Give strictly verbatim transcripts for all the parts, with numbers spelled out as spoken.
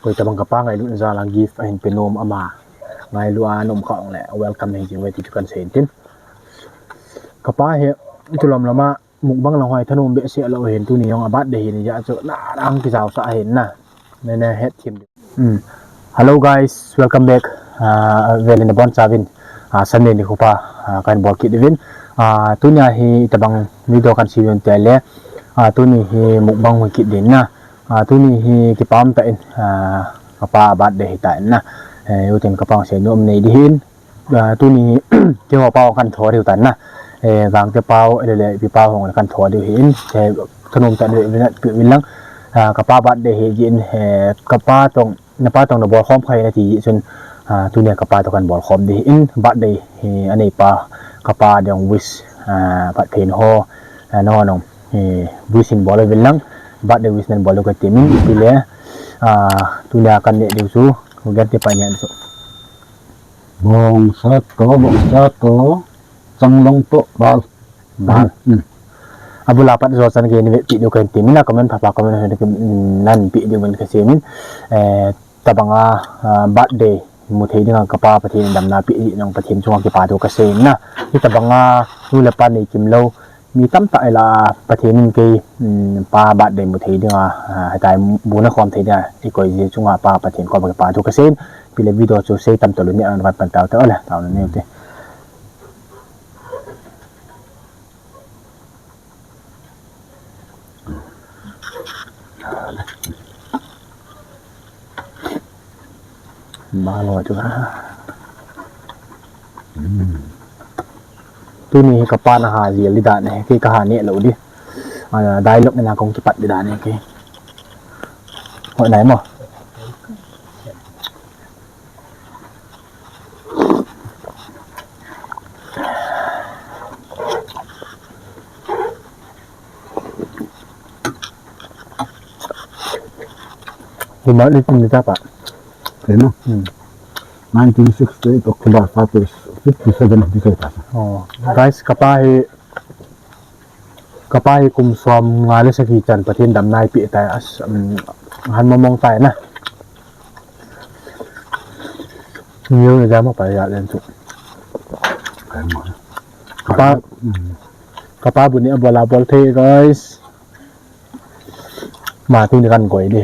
Koi tabang kapa ngailutna jal a gift ahin pe nom ama ngailu a nom kha ong le welcome nei jing ve ti chu kan sei in tin. Kapa hi tulom lama mukbang lang hoi thanom behseh lou hin tuni jong a birthday hin ja chu na rang kijao sa hin na. Nene het thim. Hmm. Hello guys, welcome back. Uh, velin abon chavin. Uh, Sunday ni khupa uh, kan bol kit divin. Uh, tuni a hi tabang video kan si vin tele. Uh, tuni hi mukbang hui kit din na. Uh, tuni hi kipam ta in. Uh, kapa birthday hi ta in na. Eh, utin kapa se nom nei di hin. Ah, tuni hi keiho pau kan tho diu tan na. Eh, Gangte pau, eh, le, le, ipi pau hong kan tho diu hin. Eh, thanom tan ve, ve, ve lang. Ah, kapa birthday hi jin, eh, kapa tong, napa tong na bol khom khai na ti chun. Ah, tuni kapa to kan bol khom di hin. Birthday hi anei pa, kapa dong wish, ah, phat thein ho, ah, no, no. Eh, wish in bol ve lang. Birthday wish nan bol ka ti min, pi le. Ah, tuni kan ne diu chu, gerte pa ne chu. Bong sa to, bong sa to, changlong to, bal. Bal. Hmm. Abula pat jo chan ke ni ve pi diu kan ti min a comment pha pha comment he ke, mm, nan pi diu min ka se min. Eh, tabanga, ah, birthday mu thei dinga kapa Pathen damna pi di nong Pathen chunga kipa diu ka se na. Hi tabanga nu le pa nei kim lou. Mi tamtah ila Pathen in kei, um, pa birthday mu thei dinga, ah, hetai bu na khom thei dinga, i koi je chunga pa Pathen koma kipa thu ka sei in, pi le video chu sei tam tolu ni an van pan tau te ole, tau ni te. Malo chu ha. Hmm. Tuni hi kapa na ha jil di dan e, kei ka ha ne lou di. Ah, dialogue na kong kipat di dan e kei. Hoi nai mo. Di ma, di, di tapa. Kaya na? Hmm. Nineteen sixty-eight, October five, fifty-seven, fifty-eight. Oh, guys, kapa hi, kapa hi kum som nga le sagi chan Pathen damna eipeh tai, as, um, han momong tai na. Niu na jama pa ya len tu. Kaya mo. Kapa, hmm. Kapa bu ni abol abol thei, guys. Ma tuni kan koi di.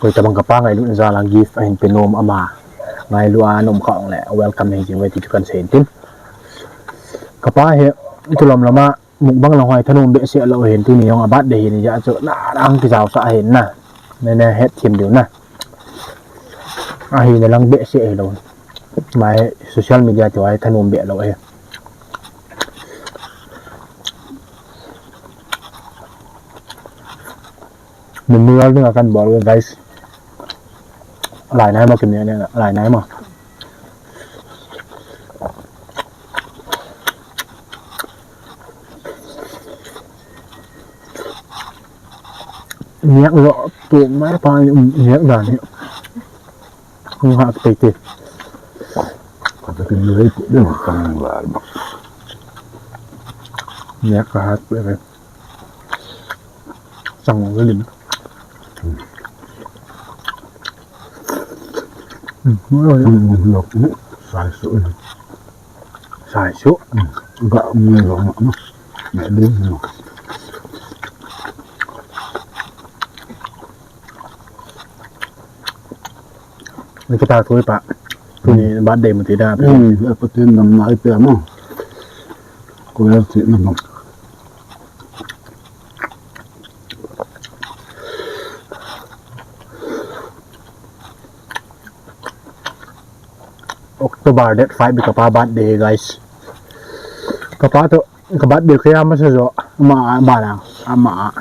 Koi tabang kapa ngailutna jal a gift ahin pe nom ama ngailu a nom kha ong le welcome nei jing ve ti chu kan sei in tin. Kapa hi tulom lama mukbang lang hoi thanom behseh lou hin tuni jong a birthday hin ja chu na rang kijao sa hin na. Nene het thim diu na. Ahi na lang behseh hi lou. Mai social media ti hoi thanom be lou hi. Memorial dinga kan bol ve, guys. Lai nai mo, kim ne ne, lai nai mo. Niak lo tu mai pa niak dan ni. Hung ha tei tei. Kata kin lei tu ding tang la ba. Niak ka hat pe. Sang le lim. Hmm, lo, lo, sai su. Sai su. Ga mi lo ma. Me lu no. Ni kita tu pa. Tuni birthday mu ti da. Hmm, Pathen damna eipeh mo. Ko ya si na bang. October date five, kapa birthday, guys. Kapa to, ka birthday kaya masa jo, ama, ama lang, ama.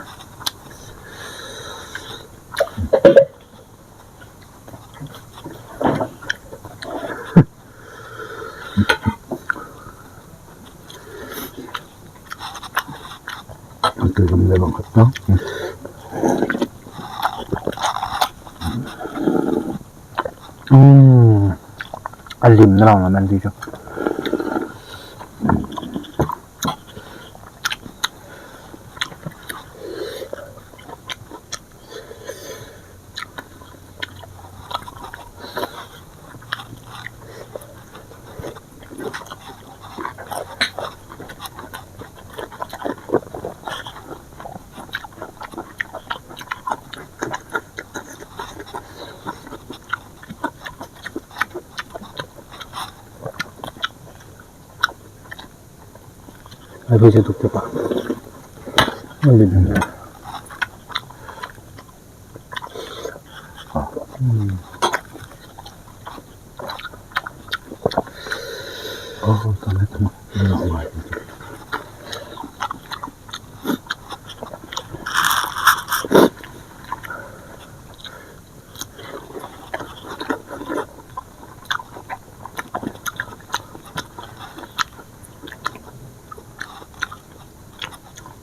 Ito yung limang kata. Hmm. Alim na lang naman dito. Ai, pwede ito pa. Ang ganda. Ah. Hmm. Oh, talaga.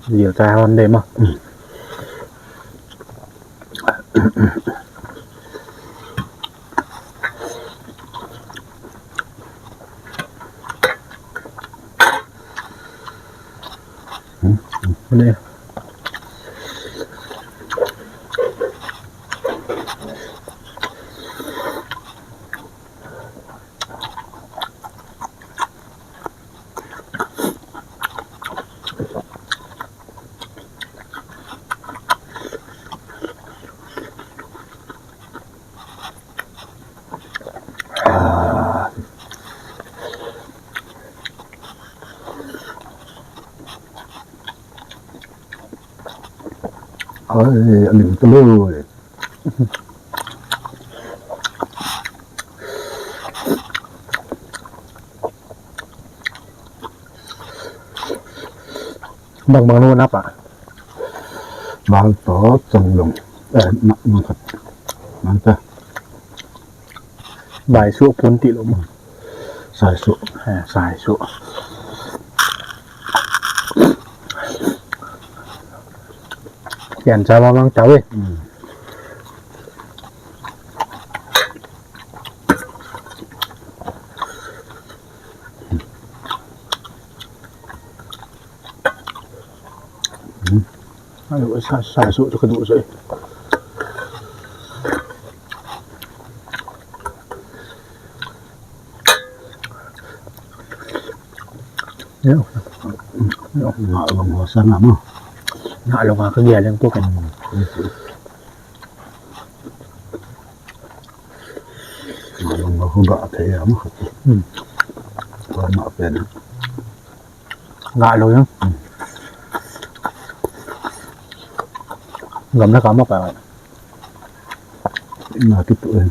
Nhiều trai hơn đêm à? Ừ. Ai, alim talou. Bang bang lou na pa. Bang to chang long. Eh, na, na khat. Bang ta. Bai su pun ti lou ma. Sai su. Eh, sai su. Yan cha ma mang ta we. Hmm. Ayo, sa, sa, so, so, kadu, so. Yo. Yo. Nga long ho sa na mo. Nga long ha ka gya leng po kan. Hmm. Nga lou ka pen. Hmm. Nga lou yang. Hmm. Gam na kama pa. Nga kitu eh.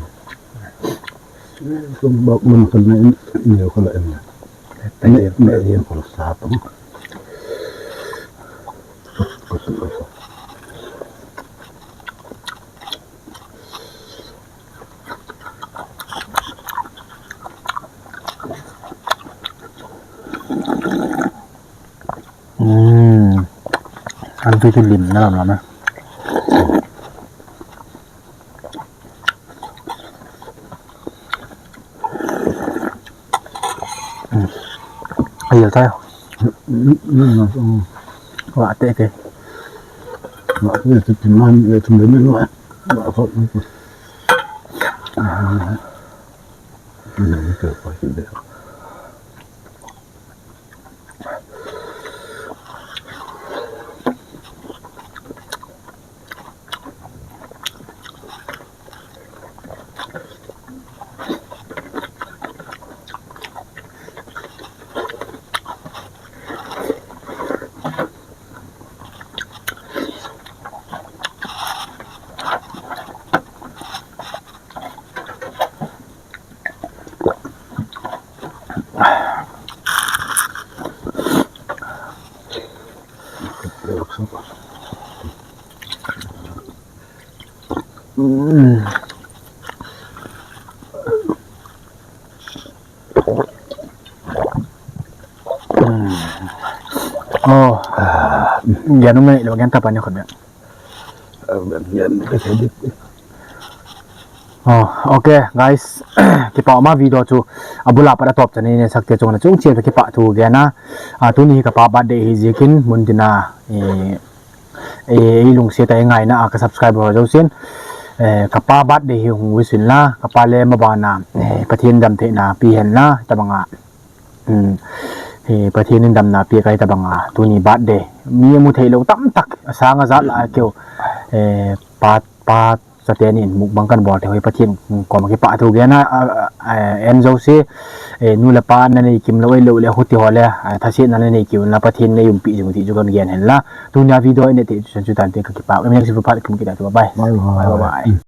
Tum bak lum kan na in, in yo kala in. Ne, ne, in kala sa tum. Kutu, kutu. Hmm. An tu tu lim na lam lam na. Hmm. Ai, ya ta. Hmm, hmm, hmm. Wa te ke. Wa te ke, tin man, eh, tin man, wa. Wa ko. Ah. Tin man ke pa ki de. Mm. Mm. Oh, ah, gyan um nei lo, gyan tapa ni khut be. Oh, okay, guys. Kipa ma video chu abula pat a top chan in sakte chunga chung chel kipa thu gyan a. Ah, tuni hi kapa birthday hi jikin mun tina, eh, eh, ei lungset a ei ngaina a ka subscriber ho jousen, eh, kapa birthday hi hung wish in la, kapa le mabana, eh, Pathen damtheina pe hen la, tabanga, um, eh, Pathen in damna pe kai tabanga, tuni birthday. Mi mu thei lo tamtak, asang ajat la keu, eh, pa, pa, chate nin mukbang kan bol te hoi Pathen koma kipa thu gyan a, a, a, a, en jouse, eh, nu le pa na nei kim lo, ei lo le huti ho le, ah, thasetna na nei kim la Pathen nei umpi jing u ti chu kan gyan hen la. Tunia video i nei te chu chan chu tante ka kipa. Em next video phat kimu kit a tu, bye. Bye bye. Bye bye.